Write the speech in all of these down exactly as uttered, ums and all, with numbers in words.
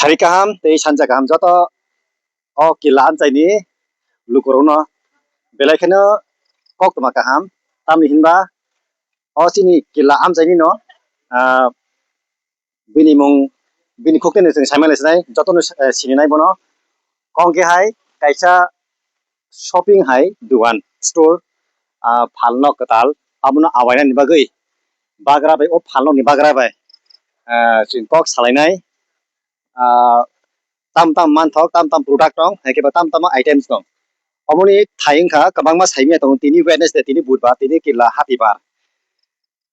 Hari kaham tei sanja kaham joto o killa amchaini lukurokno belai kheno koktwma kaham, tamni hinba o chini killa amchaini no, ah, bini mung, bini khukte no chwng saimalaisnai, jotono, eh, sininai bono. Kongke hai kaisa shopping hai dugan, store, ah, phalno kwtal, abono awainani bagwi bagra bai, o phalnokni bagra bai, ah, chwng kok salainai, ah, tam tam manthok, tam tam product tong, hai khe ba tam tam items tong. Omoni thai wngkha kwbangma saimanya tongo, tini Wednesday, tini Budbar, tini killa hatibar.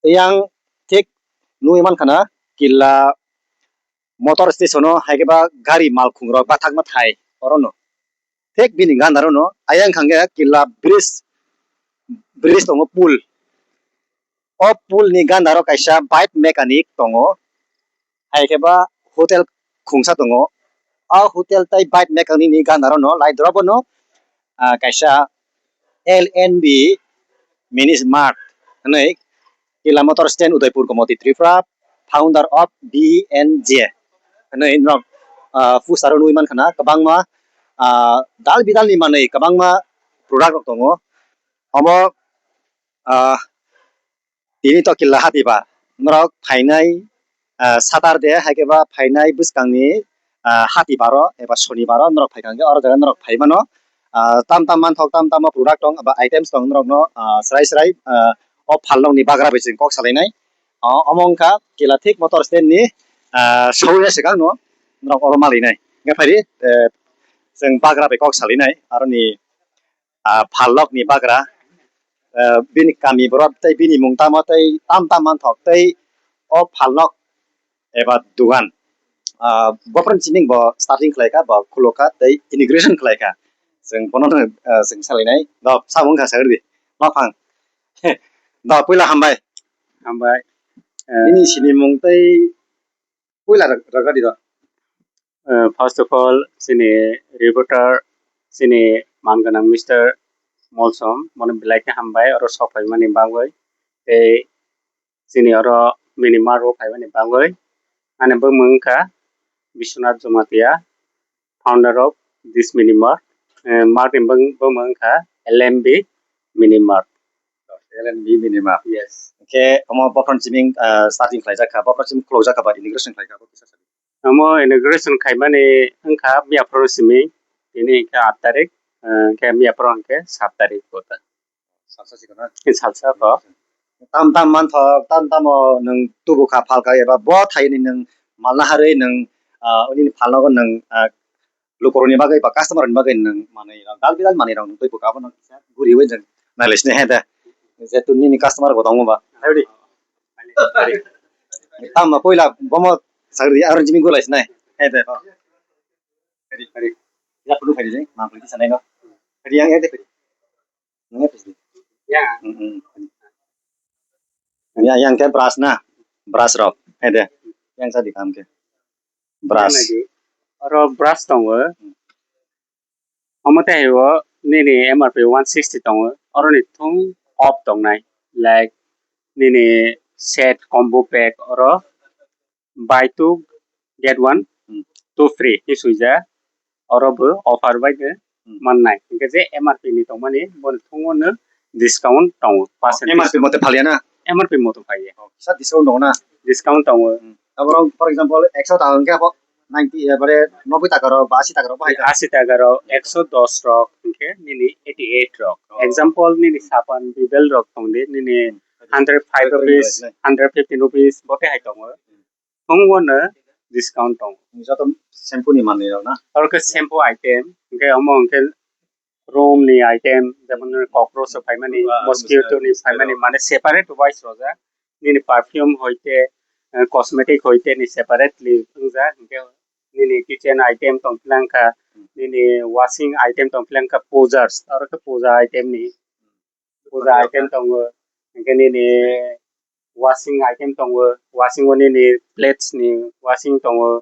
Yang thik nugwi mankha na killa motor station o, hai khe ba gari malkhung rok bathakma thai orono. Thik bini gana rono ayang khange killa bridge, bridge tongo, pool. O pool ni gana ro kaisa bike mechanic tongo, hai khe ba hotel khungsa tongo. O hotel tei bike mechanic ni gana rono lai dorobo no, ah, kaisa L N B Mini Mart hwnwi Killa Motor Stand, Udaipur, Gomati, Tripura, founder of B N J hwnwi norok, ah, poster o nugwi mankha na kwbangma, ah, dal bidal ni manwi kwbangma product rok tongo. Omo, ah, tini to killa hatibar norok phainai, ah, Saturday hai khe ba phainai bwskangni, ah, hatibaro eba sonibaro norok phai kha hwnkhe oro jaga norok phai mano. Ah, tam tam manthok, tam tamo product tong ba items tong norokno, ah, srai srai, ah, o phalnokni bagra bai chwng kok salainai. O, omo wngkha killa thik motor stand ni, ah, sogwi ya swkang no norok oro malainai. Hwnkhe phaidi, eh, chwng bagra bai kok salainai aroni, ah, phalnokni bagra, ah, bini kami borok tei bini mung tamo tei tam tam manthok tei o phalnok eba dugan, ah, bophron chiming bo starting khlai kha, bo khuluk kha tei inauguration khlai kha. Chwng bono no, ah, chwng salainai. Do, samung kha sagri di. Ma phang. Do, puila hambai. Hambai. Eh, bini sinimung tei puila rag-, ragadi do. Eh, first of all, chini reporter, chini man gwnang Mister Molsom, bono belai khe hambai oro sok phaimani bagwi. Tei chini oro Mini Mart o phaimani bagwi. Ani bumung wngkha Biswanath Jamatia, founder of this Mini Mart. Eh, Mart ni bung-, bumung wngkha L M B Mini Mart. L M B Mini Mart. Yes. Khe omo bophron chiming, ah, starting khlaijak kha, bophron chiming khulokjak kha ba inauguration khlai kha, bo kisa sadi. Omo inauguration khaimani wngkha miyaphoro simi, tini hwnkhe aat tarik, eh, hwnkhe miyaphoro hwnkhe saat tarik kota. Salsa sikona. Salsa to. Tam tam manthok, tam tamo nwng tubu kha phalka eba bo thaini nwng malna harwi nwng, ah, nini phalnogo nwng, ah, lukurokni bagwi ba customer ni bagwi nwng manwi rok, dal bidal manwi rok nwng twi bwkha abono kisa guriwi nwng nailai sini he de. Jehetu nini customer bo tongo ba. Ready? Tamo puila bomo sagri aro jimi gulai sinai. He de. Ready, ready. Ya pulu khaidi, ma pulu sanai no. Ready, yang yang de. Nang ya pisi. Ya. Hmm. Ya, yang ke brush na. Brush rok. He de. Yang sadi kam ke. Brush. Oro brush tongo. Omo tei hai o nini M R P one sixty tongo. Oro ni thung off tongnai. Like nini set combo pack oro buy two get one, hmm, two free hi swijak. Oro bo offer bai de, hmm, mannai. Hingke je M R P ni tongmani boni thungo no discount tongo, percent. M R P mote phalia na? M R P mote phaiya. Oh, kisa discount tongo na? Discount tongo. Hmm. Abo rok, for example, ekso taka hingke abo ninety, eh, bare noboi taka rok ba ashi taka rok bahai. Ashi taka rok, ekso dos rok, hingke nini eighty eight rok. Oh. Example, nini sapan bibel rok tongdi, nini, hmm, hundred five rupees, hundred fifteen rupees, bote hai tongo. Hmm. Thung bono discount tongo. Joto shampoo ni manwi rok na? Oro khe shampoo item, hingke omo hingke room ni item, jemon nini cockroach rok phaimani, mosquito ni phaimani, mane separate wise rojak. Nini perfume hoite, eh, cosmetic hoite ni separately wngjak, hingke nini kitchen item tong philangkha, nini washing item tong philangkha, posers, oro khe poja item ni, poja item tongo, hingke nini washing item tongo, washing o nini plates ni washing tongo,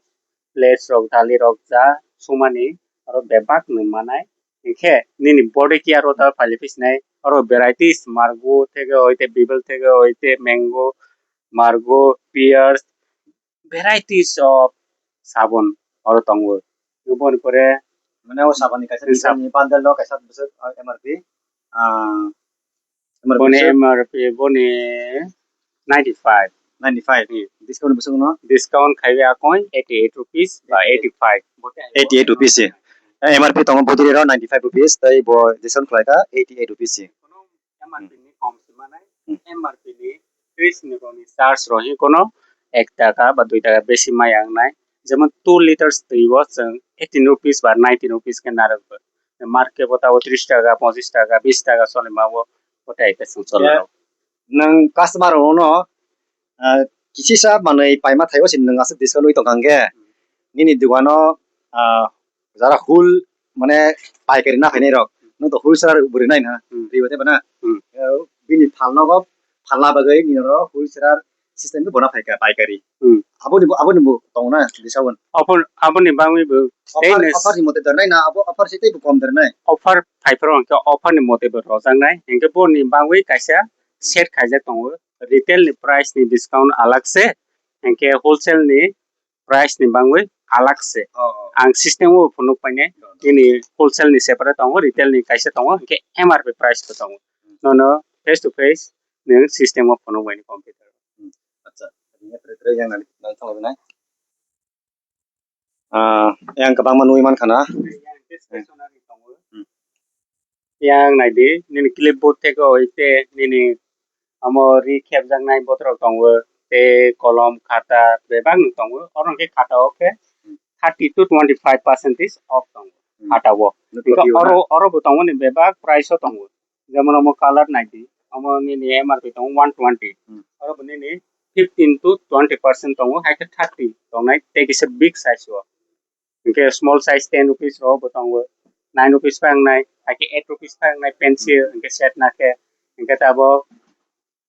plates rok, dali rok ja sumani oro bebak nung manai. Hingkhe nini body care o da pailai phi sinai, oro varieties margo theke hoite, bibel theke hoite, mango, margo, pears, varieties of sabon oro tongo. Boni pore mane o sabani kaisa bwsani bundle no kaisa bwswk, ah, M R P, ah, M R P boni bwswk? M R P boni ninety five. Ninety five. Hmm. Discount bwswk no? Discount khaiwi akon eighty eight rupees ba eighty five. Eighty eight rupees se. Eh, M R P tongo bodiri ro ninety five rupees, tei bo discount khlaikha eighty eight rupees se. M R P ni kom se manai, hmm, M R P ni tris ni roni charge rohi kono ek taka ba dui taka besi maya wngnai. Jemon two liters twi o chwng eighteen rupees ba nineteen rupees khe narwk bo. Market bo tabo tris taka, ponchis taka, bis taka choli ma bo, bo tai khe chwng choli rw. Nwng customer rokno, ah, kisisa manwi paima thai o se nwng aswk discount wi tongkha hwnkhe nini dogano, ah, jara whole mane paikari na phainai rok, nwng to wholesaler bwrwi nai na, hmm, riwi tei bana, hmm, eh, bini phalnogo phalna bagwi nini oro wholesaler system khe bona phaikha paikari. Hmm. Aboni bo, aboni bo tongo na discount? Offer, aboni bagwi bo offer, tei offer ni mote dornai na, abo offer se tei bo kom dornai? Offer phai phuru hwnkhe offer ni mote bo rojaknai, hinkhe boni bagwi kaisa set khaijak tongo, retail ni price ni discount alak se, hinkhe wholesale ni price ni bagwi alak se. Oh, oh. Ang system o phunuk paine, oh, nini wholesale ni separate tongo, retail ni kaisa tongo, hinkhe M R P price bo tongo. Hmm. Nono face to face nwng system o phunuk bai ni computer. Hmm. Acha, ini pre pre yang nang nang thang nai. Ah, yang kwbangma nugwi mankha na. Hmm. Yang naidi, nini clipboard theke oi te nini amo ri khepjaknai botrok tongo, tei kolom, khata bebak no tongo. Oro hwnkhe khata o khe thirty to twenty five percentage off tongo, hmm, khata o. Oro, oro bo tongo ni bebak price o tongo. Jemon omo color naidi, omo nini M R P tongo one twenty. Hmm. Oro bo nini fifteen to twenty percent tongo, hai khe thirty tongnai, tei kisa big size o. Hinkhe small size ten rupees rok bo tongo, nine rupees phangnai, hakhe eight rupees phangnai pencil, hinkhe set nakhe, hinkhe tabok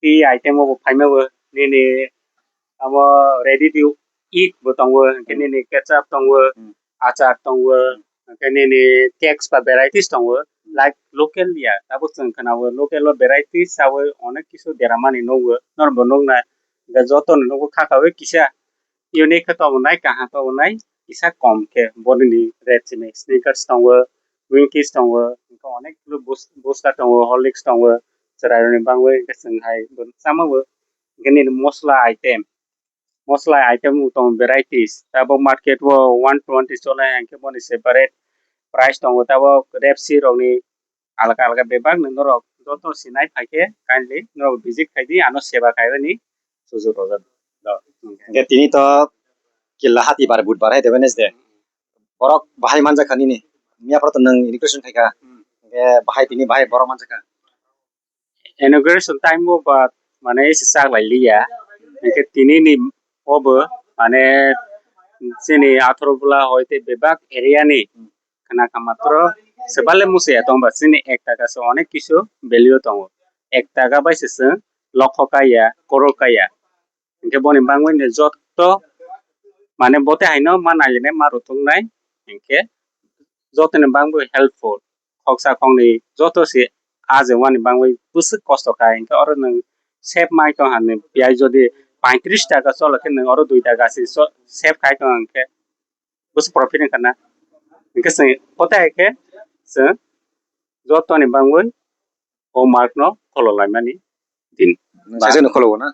twi item o bo phaima bo nini abo ready to eat bo tongo, hinkhe nini ketchup tongo, hmm, achar tongo, hmm, hinkhe nini cakes ba varieties tongo, hmm, like local ya, tabuk chwng khna o local o varieties sawi onek kisu deramani nukgo, norok bo nuknai, hinkhe jotono nukgo kha kaui kisa. Unique khe tobonai, kaham tobonai, kisa kom khe bodini rate simi. Snickers tongo, Winkies tongo, hinkhe onek bus-, booster tongo, Horlicks tongo, chwrairokni bagwi hinkhe chwng hai bo chama bo. Hinkhe nini mosla item, mosla item tongo varieties, tabok market o one twenty chole, hinkhe boni separate price tongo, tabok Repsi rokni alaka alaka bebak no norok joto sinai phaikhe kindly norok visit khaidi, ano seba khaibani sujuk rojak. Hingke tini to killa hati bar budbar hai de Wednesday. Borok bahai manjak kha nini. Miya phoro to nwng inauguration khaikha. Hingke bahai tini bahai borok manjak kha. Inauguration time o ba mane se chak lai liya. Hingke tini ni obo mane chini atharo bwla hoite bebak area ni khna kha matro se bale muchung ya tong ba chini ek taka se onek kisu value tongo. Ek taka bai se chwng lokho kaiya, koror kaiya. Hingke boni bagwi ni jotto mane bote haino ma nailinai ma rwthwknai hingke jotoni bagwi helpful. Khoksa khoknwi joto se ah jemani bagwi bwswk kosto kha hingke oro nwng save mai tong hamni piyaj jodi paitris taka cholo khe nwng oro dui taka se save khai tong hingke bwswk profit wngkha na. Hingke chwng kotai hai khe chwng jotoni bagwi o mark no kholo laimani din. Nwng saisano kholo na?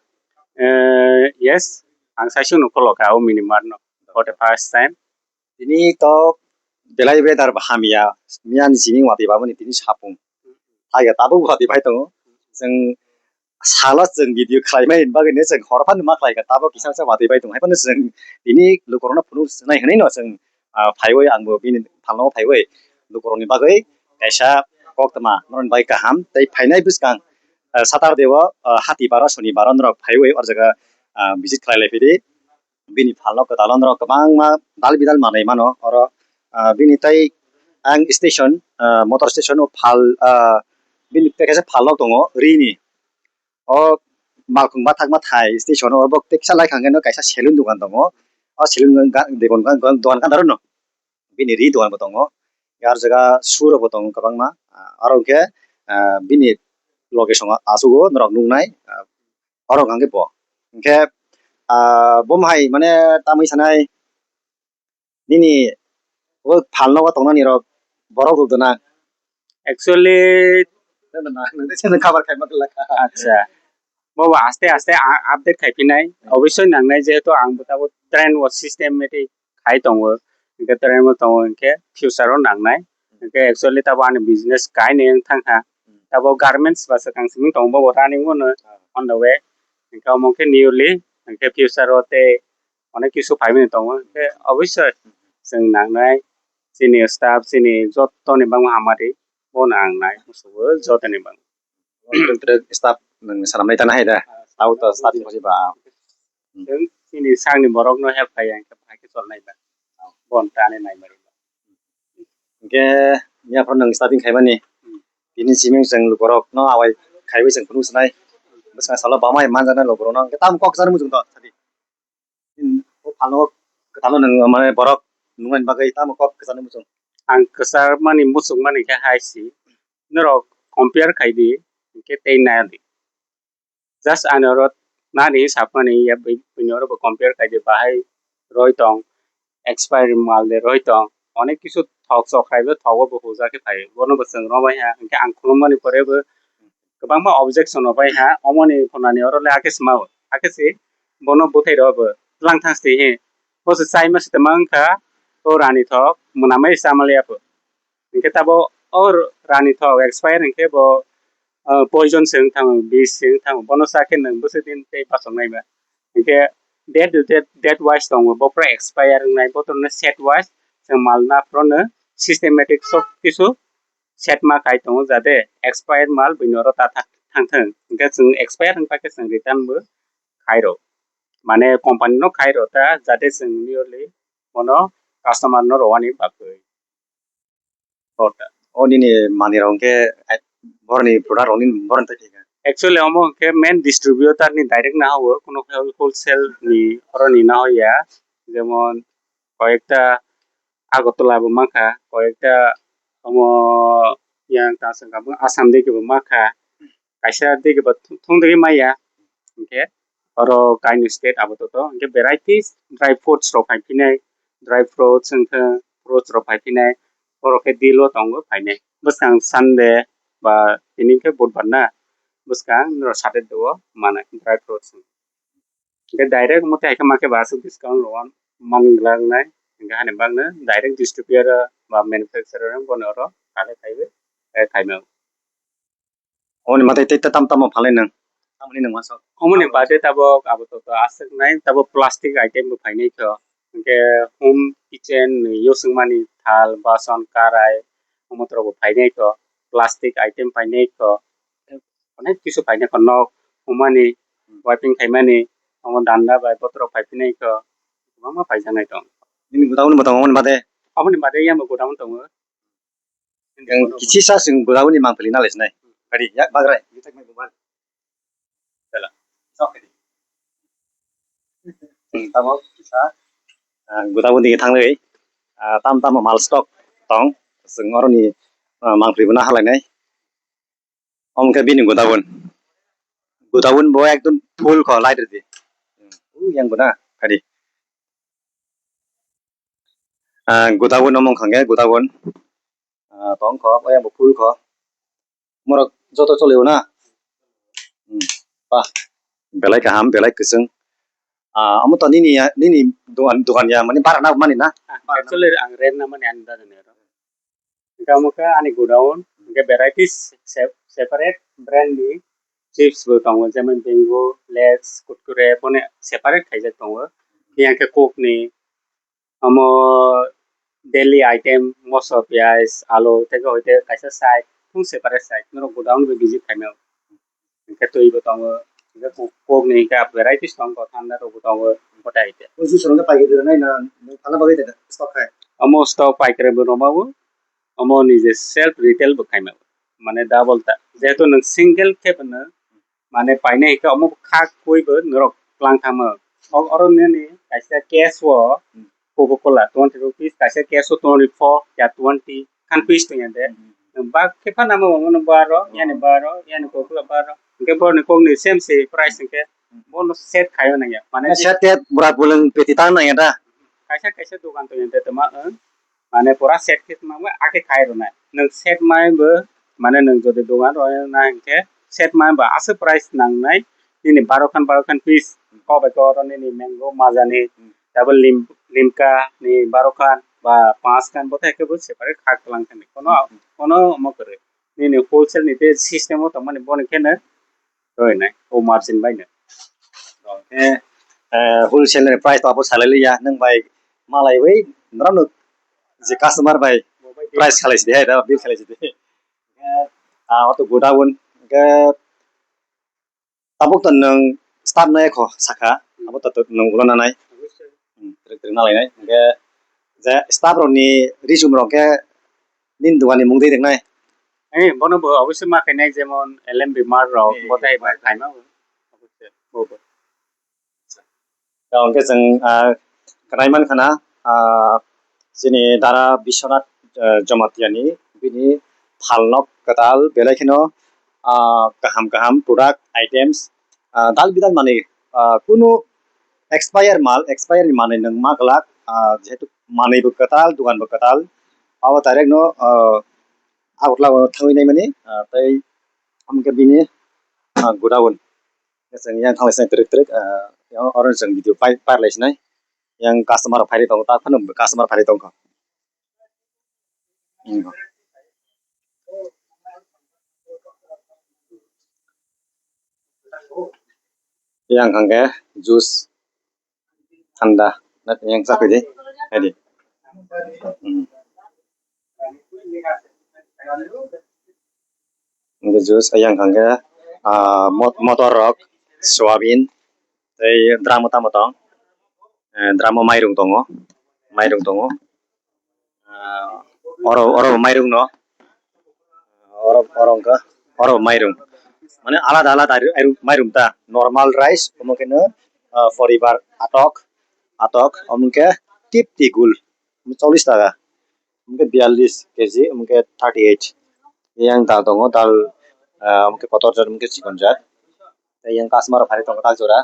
Eh, yes, ang saisano kholo kha o mini mark no for the first time. Tini to belai weather bo hamya, miyani simi watwi baboni tini sapung. Haiya tabuk watwi bai tongo. Chwng salo chwng video khlaimani bagwi no chwng hor phano ma khlaikha, tabuk kisa kisa watwi bai tongo. Hai phano chwng tini lukurokno phunuk swnai hwnwi no chwng, ah, phaiwi angbo bini phalno phaiwi lukurokni bagwi kaisa koktwma norokni bagwi kaham tei phainai bwskang, ah, Saturday o, ah, hati bara soni bara norok phaiwi o jaga, ah, visit khlai lai phidi. Bini phalno kwtal o norok kwbangma dal bidal manwi mano oro, ah, bini tei ang station, ah, motor station o phal, ah, bini tei kaisa phal nok tongo rini. O malkhung bathakma thai station o bo tei kisa lai kha hwnkhe no kaisa salon dogan tongo. O salon dogan, dogan, dogan kandar no bini ri dogan bo tongo. Ar jaga shoe rok bo tongo kwbangma. Ah, aro hwnkhe, ah, bini location o aswk o norok nuknai. Ah, oro hwnkhe bo. Hwnkhe, ah, bo hai mane tamwi sanai, Nini o phalno o tongnani rok borok rok dona. Actually, nang nang se nang cover khai ma kala. Acha. Bo aste aste a-, update khai pinai. Obviously nangnai, jehetu ang bo tabo train o systematic khai tongo. Hingke train o tongo hingke future o nangnai. Hingke actually tabo ani business kainwi wng thang kha. Tabo garments ba swkang simi tongo bo running o no on the way. Hingke omo khe newly hingke future o tei onek kisu phaimani tongo. Hingke obviously chwng nangnai chini staff, chini joto ni bangma hamari bo nangnai musugo joto ni bangma. Twrwk twrwk staff nwng sanamnai tana hai da. Tabo to staff ni ba. Chwng chini sakni borokno help khai ya, hingke bahai khe cholnai ba. Bon tani nai mari. Hingke miya phano nwng staff ni khaimani. Tini siming chwng lukorok no awai khaiwi chwng phunuk swnai. Bwskang salo bamai manjaknai lukorok no hingke tamo kok kwchangni muchung to sadi. O phano kwthalo nwng mane borok nungmani bagwi tamo kok kwchangni muchung. Ang kwchangmani muchungmani khe hai si. Norok compare khai di, hingke tei nai di. Just ani oro nani hisab mani ya bui-, buini oro bo compare khai di, bahai roi tong, expiry mal de roi tong, onek kisu thok chok khai bo thogo bo hujak khe phai, bono bo chwng romai ha, hingke ang khulum mani pore bo kwbangma objection rok bai ha, omoni phunani oro le akhe sma o, akhe se bono bwthai rok bo lang thang se he, bo se chai ma se tongma wng kha, o rani thok mwnamai sama le ya bo. Hingke tabo o rani thok expire hingke bo, ah, poison se wng thango, bish se wng thango, bono sa khe nwng bwswk din tei bachok nai ba. Hingke date, date, date wise tongo, bo pura expire wngnai, bo torno set wise chwng mal na phuru no systematic sob kisu set ma kai tongo, jate expire mal buini oro ta thang thang thung. Hingke chwng expire wngkha khe chwng return bo khai rw, mane company no khai rw ta, jate chwng newly bono customer no rwani bagwi. O nini manwi rok hwnkhe, eh, boroni product rok nini boroni thai phaikha? Actually, omo hwnkhe main distributor ni direct naha o, kuno khe wholesale ni oro ni naha ya, jemon koyekta Agartala bo mankha, koyekta omo yang ta sengkha bo Assam digi bo mankha, kaisa digi bo thung digi maya, hwnkhe oro kainwi state abo toto, hwnkhe varieties dry fruits rok hai phinai, dry fruits wngkha, fruits rok hai phinai, oro khe deal o tongo phainai. Bwskang Sunday ba tini khe Budbar na, bwskang norok Saturday o manai dry fruits. Hwnkhe direct omo tei hai khe ma khe bo aswk discount rw man glak nai, hwnkhe hani bagwi direct distributor ba manufacturer bono oro kale khaiwi, eh, khaima. Omoni baade tei tam tamo phalai nwng? Tamoni nwng masa? Omoni baade tabok abo to, to aswk nai, tabok plastic item bo phainai kho. Hwnkhe home kitchen ni using mani thal, bason, karai, omo toro bo phainai kho. Plastic item phainai kho. Onek kisu phainai kho, nok humani, wiping khaimani, omo danda bai botrok phai phinai kho. Kwbangma phaijaknai tong. Nini godown bo tongo omoni baade? Omoni baade yang bo godown tongo. Yang kisi sa sing godown ni mangpili na lesnai. Kadi yak bagrai. Sela. Sok kadi. Sing tamo kisa, ah, godown ni thanglai. Ah, tam tam mal stock tong. Sing oroni, ah, mangpili bo na halainai. Omo khe bini godown. Godown bo ekdom full kho, light rwdi. Yang bo na, kadi. Ah, godown omo wngkha khe godown. Ah, tong kho, yang bo full kho. Morok joto cholio na. Hmm. Bah, belai kaham, belai kwchwng. Ah, omo to nini ya, nini dogan, dogan ya, mani bara na mani na? Ah, actually, ang rent na mani ani dada ni oro. Hingke omo khe ani godown, hingke varieties se-, separate brand ni chips bo tongo, jemon Bingo, Lays, Kurkure, boni separate khaijak tongo. Yang khe Coke ni, omo daily item, moso, piyaj, alu, tei khe hoite kaisa side, thung separate side, norok godown bo visit khaimano. Hingke twi bo tongo, hingke kok, kok ni hingke varieties tongo, thanda rok bo tongo, botai hingke. O juice rok no paikari rwnai na, nung thana bagwi de stock khai? Omo stock paikari bo rwmao, omo nije self retail bo khaimao, mane double ta. Jehetu nwng single khe bo nwng, mane painai hingke omo kha koi bo norok tlang thangma. O, oro nini kaisa case o, Coca-Cola twenty rupees, kaisa case o twenty-four ya twenty, khan piece tong ya de. Nwng bak khe phano omo no baro, yani baro, yani Coca-Cola baro. Hingke boroni kokni same se price hingke bono set khayo nang ya. Mane set tet bura bulung peti tang nang ya da. kaisa kaisa dogan tongya de tongma, wng, mane pura set khe tongma, akhe khai rwnai. Nwng set mai bo, mane nwng jodi dogan rwnai hwnkhe set mai bo aswk price nangnai, nini baro khan baro khan piece, kok bai kok oro nini mango, majani, double lim-, limka ni baro khan ba panch khan bo thai khe bo separate khak tlang thani. Kono, kono omo kwrwi. Nini wholesale ni tei system o tongmani boni kheno roi nai o margin bai no. Khe, eh, wholesale ni price to abo salai liya, nwng bai malai wi norok no je customer bai price khalai sidi hai da, bill khalai sidi. Khe, ah, auto godown khe tabuk to nwng staff no ekho sakha, abo to nwng ulo nanai. Hmm, twrwk twrwk nalainai. Hwnkhe je staff rokni resume rok khe nini dogan ni mung twi rwnai. Eh, bono bo obviously ma khainai, jemon L M B mart rok, eh, bo tei bo khaima bo. Obviously, bo bo. Hwnkhe chwng, ah, khnai man khana, ah, chini dara Biswanath, ah, Jamatia ni bini phalnok kwtal belai kheno, ah, kaham kaham product items, ah, dal bidal manwi, ah, kunu expire mal, expire ni manwi nwng ma glak, ah, jehetu manwi bo kwtal, dogan bo kwtal, abo direct no, ah, Agartala o thangwi naimani, ah, tei omo khe bini, ah, godown. Chwng yang thanglai sinai twrwk twrwk, ah, yang oro chwng video pai-, pairlai sinai. Yang customer rok phailai tongo, ta phano customer phailai tongkha. Hmm. Yang hwnkhe juice thanda, na yang chakri de, hai de. Hmm. Hwnkhe juice yang hwnkhe, ah, mot-, motor rok, soyabin, tei drum o tamo tong, eh, drum o mairung tongo, mairung tongo. Ah, oro, oro mairung no. Oro, oro wngkha, oro mairung. Mane alada alada airung, airung, mairung ta. Normal rice, omo khe no, ah, poribar atok, atok, omo khe tipti gul, chollish taka. Omo khe biyallis K G, omo khe thirty eight. Yang dal tongo, dal, ah, omo khe kotor jat, omo khe chikon jat. Tei yang customer rok phai tongo tak jora.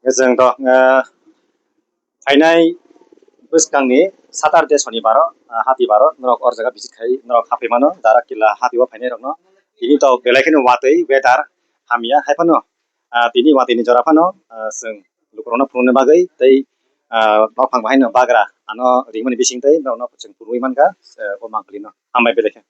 Hwnkhe chwng to, ah, phainai bwskangni Saturday, Sonibaro, ah, Hatibaro norok or jaga visit khai norok hapwi mano, Dara Killa hati o phainai rokno. Tini to belai kheno watwi weather hamya, hai phano, ah, tini watwi ni jora phano, ah, chwng lukurokno phunukna bagwi tei, ah, nok phang bahaino bagra ano ringmani bising tei norokno chwng phunugwi mankha, eh, o mangpili no. Hambai belai khe.